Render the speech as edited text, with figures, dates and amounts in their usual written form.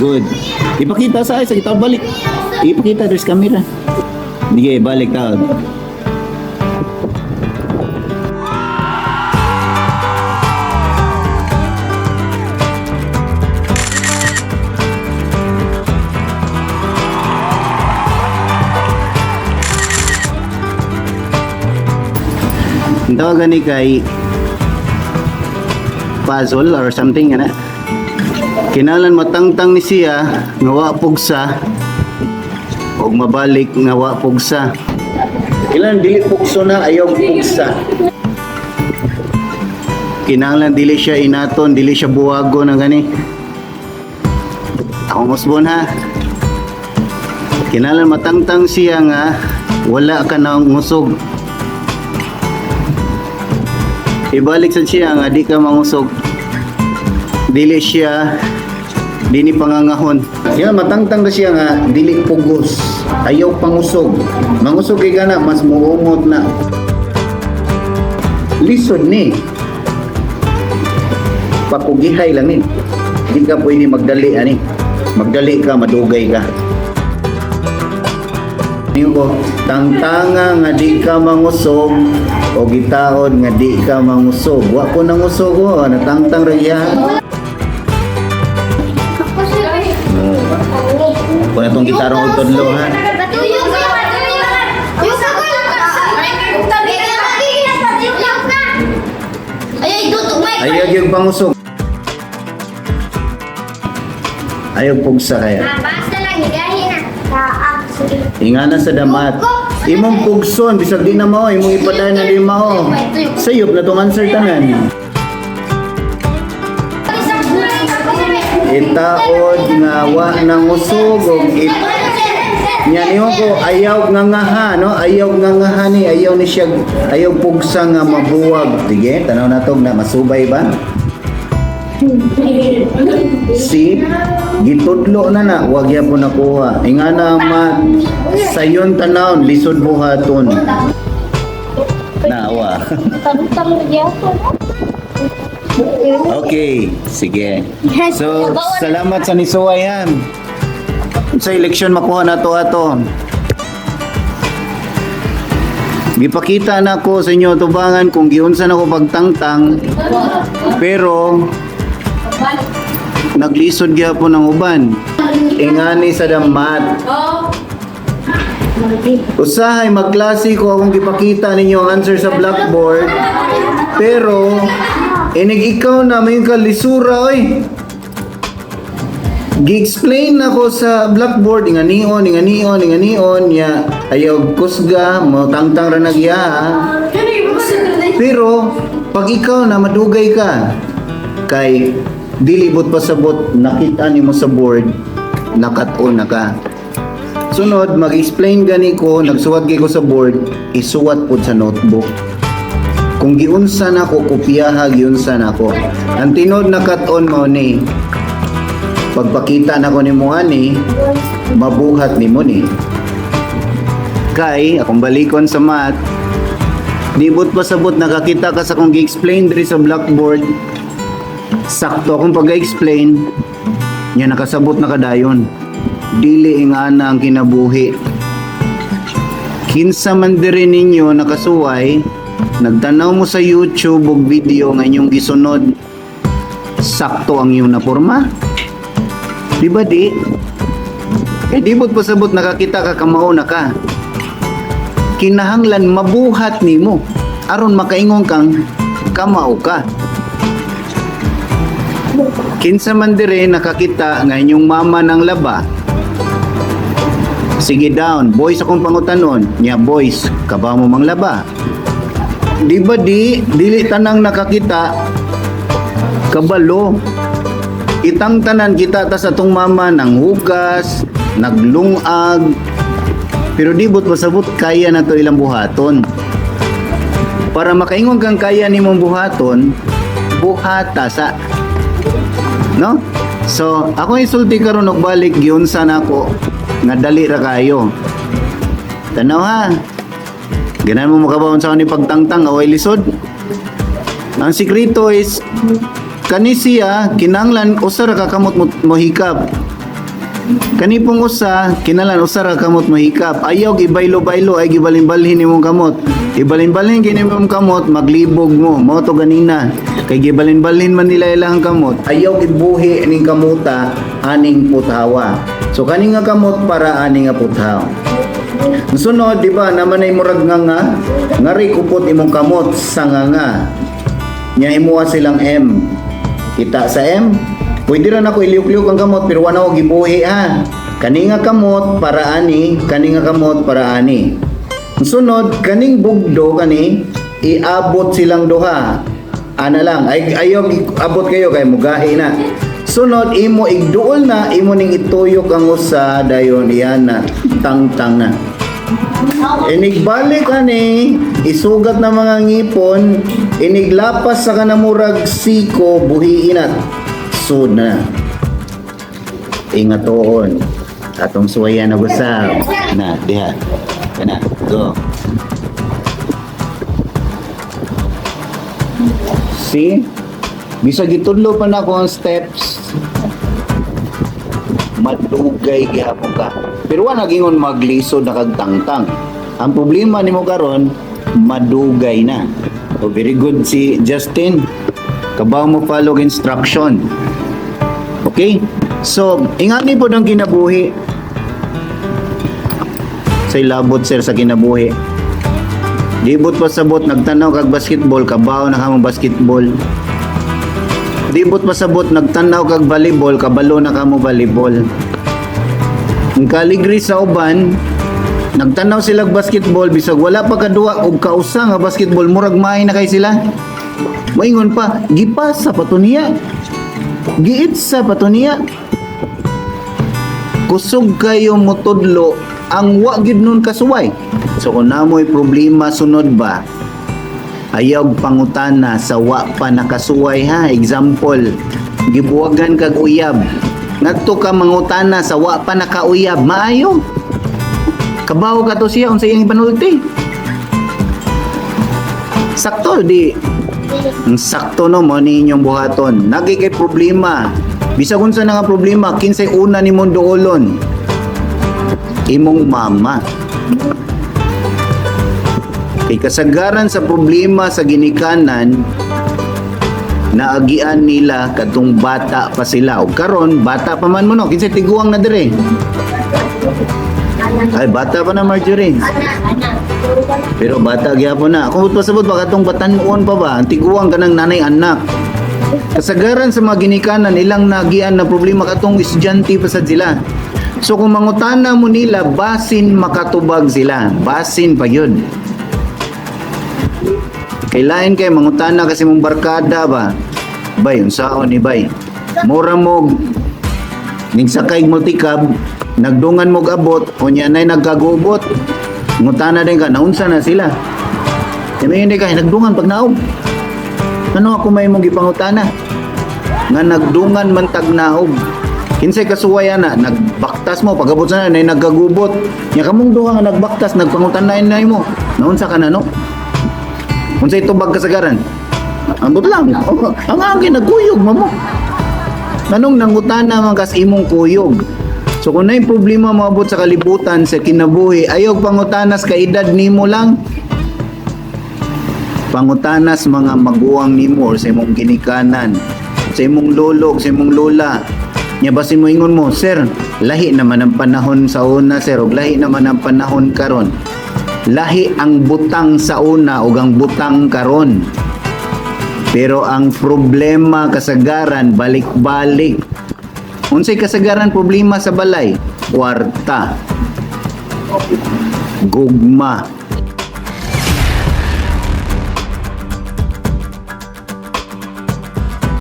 Good. Ipakita sa kita balik. Ipakita there's camera. Sige, balik ta. Ang tawag gani kay puzzle or something ana. Kinahanglan matangtang ni siya nga wa pugsa og mabalik nga wa pugsa. Kinahanglan dili pugso na, ayaw pugsa. Kinahanglan dili siya inaton, dili siya buwago na gani. Ako musbon ha. Kinahanglan matangtang siya nga wala ka na ngusog. Ibalik sa siya nga di ka mangusog. Dili siya dini pangangahon. Siya matangtang na siya nga dili pugos. Ayaw pangusog. Mangusog kay gana mas muungot na. Lisod ni. Pakugihay lang ni. Di ka pwede magdali ani. Magdali ka, madugay ka. Niyo ko, tangtanga nga di ka mangusog o gitaod nga di ka mangusog. Wa ko nangusog o, natangtang ra iya. Kung itong gitara og tudlo ha. Ay, dutog may. Ayaw yung pangusog. Ayaw pugsa kaya. Basta lang, higahin na. Sige. Ingana sa damat. Imong pugson, bisag di na mao, imong ipadayon na di mao. Sayop na tong answer tanan. Itaod nga wa nangusog og it Nya niyo ko ayaw nga ngaha no, ayaw nga ngaha ni, ayaw ni siya, ayaw pugsa nga mabuwag. Sige, tanaw na to na masubay ba? Si gitudlo na na, wag yan po nakuha. Ingana ma sayon tanawon lisod buhaton. Nawa. Tangtang gyapon. Okay, sige. So, salamat sa nisuway ha. Sa eleksyon makuha na to ato. Gipakita na ko sa inyo tubangan kung giunsa na ko pagtangtang, pero naglisod gyapon ang uban. Ingani sa damat. Usahay magklase ko akong gipakita ninyo ang answer sa blackboard. Pero inig ikaw na may kalisura oy. Gi-explain ako sa blackboard nga nion, nga nion, nga nion nya ayaw kusga mo tangtang ra nagya. Pero pag ikaw na madugay ka kay dilibot pasabot nakita nimo sa board, nakat-on na ka. Sunod, mag-explain gani ko, nagsuwat gay ko sa board, isuwat pud sa notebook. Kung giunsa na ko, kopyaha giunsa na ko. Ang tinod na kat-on mo ni, pagpakita na ko nimo ani, mabuhat nimo ni. Kay, akong balikon sa math, dibot pasabot nakakita ka sa kong gi-explain diri sa blackboard, sakto akong pag-explain, nya nakasabot na kadayon. Dili ingana ang kinabuhi. Kinsa man diri ninyo nakasuway, nagtanaw mo sa YouTube og video nga inyong gisunod, sakto ang iyong naporma? Di ba di? Eh di mo't pasabot nakakita ka kamao na ka. Kinahanglan mabuhat nimo aron makaingon kang kamao ka. Kinsa man dire nakakita nga inyong mama ng laba. Sige down, boys akong pangutanon. Nya boys, kaba mo manglaba. Di ba di dili tanang nakakita kabalo. Itang tanan kita ta sa atong mama nang hugas, naglungag. Pero di bot pasabot kaya na to ilang buhaton. Para makaingon kang kaya nimong buhaton, buhata sa, no? So, ako isulti karon og balik giunsa nako nga dali ra kayo. Tanaw ha. Ganan mo makabaon sa ni pagtangtang away lisod. Ang sikreto is kani siya kinahanglan usa ra ka kamot mo, mohikap. Kani pong usa, kinalan usa ra kamot mahikap. Ayaw ibaylo-baylo ay gibalin-balhin nimong kamot. Ibalin-balhin kini imong kamot, maglibog mo. Mao to ganina. Kay gibalin-balhin man nila ilang kamot. Ayaw ibuhi ning kamuta aning puthawa. So kani nga kamot para ani nga puthaw. Ang sunod, di ba, naman ay murag nga nga, ngari kupot imong kamot sa nga nga. Nya imuha silang M. Kita sa M. Pwede ra nako iliuk-liuk ang kamot pero wala ko gibuhi ha. Kani nga kamot para ani, kani nga kamot para ani. Ang sunod, kaning bugdo kani iabot silang duha. Ana lang, ay ayaw abot kayo kay mugahi na. Sunod imo igduol na imo ning ituyok ang usa dayon iyan na tangtang na. Inigbalik ani, isugat na mga ngipon, iniglapas sa kanamurag siko, buhiin at sud na. Ingatoon. Atong suwayan na gusab. Na, diha. Kana, go. See? Bisag gitudlo pa na ako ang steps, madugay gihapon ka. Pero wa nagingon maglisod na kag tangtang. Ang problema nimo karon madugay na. So very good si Justin. Kabaw mo follow instruction. Okay? So, ingani po ng kinabuhi. Sa ilabot sir sa kinabuhi. Dibot pasabot nagtanaw kag basketball, kabaw na kamo basketball. Dibot pasabot nagtanaw kag volleyball, kabalo na kamo volleyball. Ang kaligri sa uban, nagtanaw sila basketball bisag wala pa kaduwa og kausa nga basketball, murag maay na kay sila. Moingon pa, gipasa pa to niya. Giitsa pa to niya. Kusog kayo motudlo ang wa gyud nun kasuway. So kung namoy problema sunod ba, ayaw pangutana sa wa pa nakasuway ha. Example, gibuwagan kag uyab. Ngadto ka mangutana sa wa pa nakauyab, maayo. Kabaw ka to siya unsa iyang panulti. Sakto di ang sakto no mo ni inyong buhaton. Nagi kay problema. Bisag unsa na nga problema, kinsay una nimong duolon? Imong mama. Kay kasagaran sa problema sa ginikanan, naagian nila katong bata pa sila. O karon bata pa man mo no, kinsay tiguang na dire. Ay bata pa na Marjorie. Pero bata gyapon na. Kung pasabot ba katong batan-on pa ba, ang tiguang kanang nanay anak. Kasagaran sa mga ginikanan ilang nagian na problema katong estudyante pa sad sila. So kung mangutana mo nila, basin makatubag sila. Basin pa yun. Kailain kay mangutana kasi mong barkada ba? Bay, unsaon ni bay? Mura mo ning sakay multicab, nagdungan mo abot, unya nay nagkagubot. Ngutana din ka, naunsa na sila. Kaya hindi ka, nagdungan pag naog. Ano ako may mong gipangutana? Nga nagdungan man tag naog. Kinsay kasuway ana, nagbaktas mo, pagabot sa na, nagkagubot. Nya kamong duha nga nagbaktas, nagpangutana na mo. Naunsa ka na no? Unsay tubag kasagaran? Ambot lang. Ang angin nagkuyog mamo. Anong nangutana man kas imong kuyog? So kung naay problema moabot sa kalibutan sa kinabuhi, ayaw pangutanas ka edad nimo lang. Pangutanas mga maguwang nimo or sa imong ginikanan, sa imong lolo, sa imong lola. Nya basin mo ingon mo, "Sir, lahi naman ang panahon sa una, sir, ug lahi naman ang panahon karon." Lahi ang butang sa una ug ang butang karon. Pero ang problema kasagaran balik-balik. Unsay kasagaran problema sa balay? Kwarta. Gugma.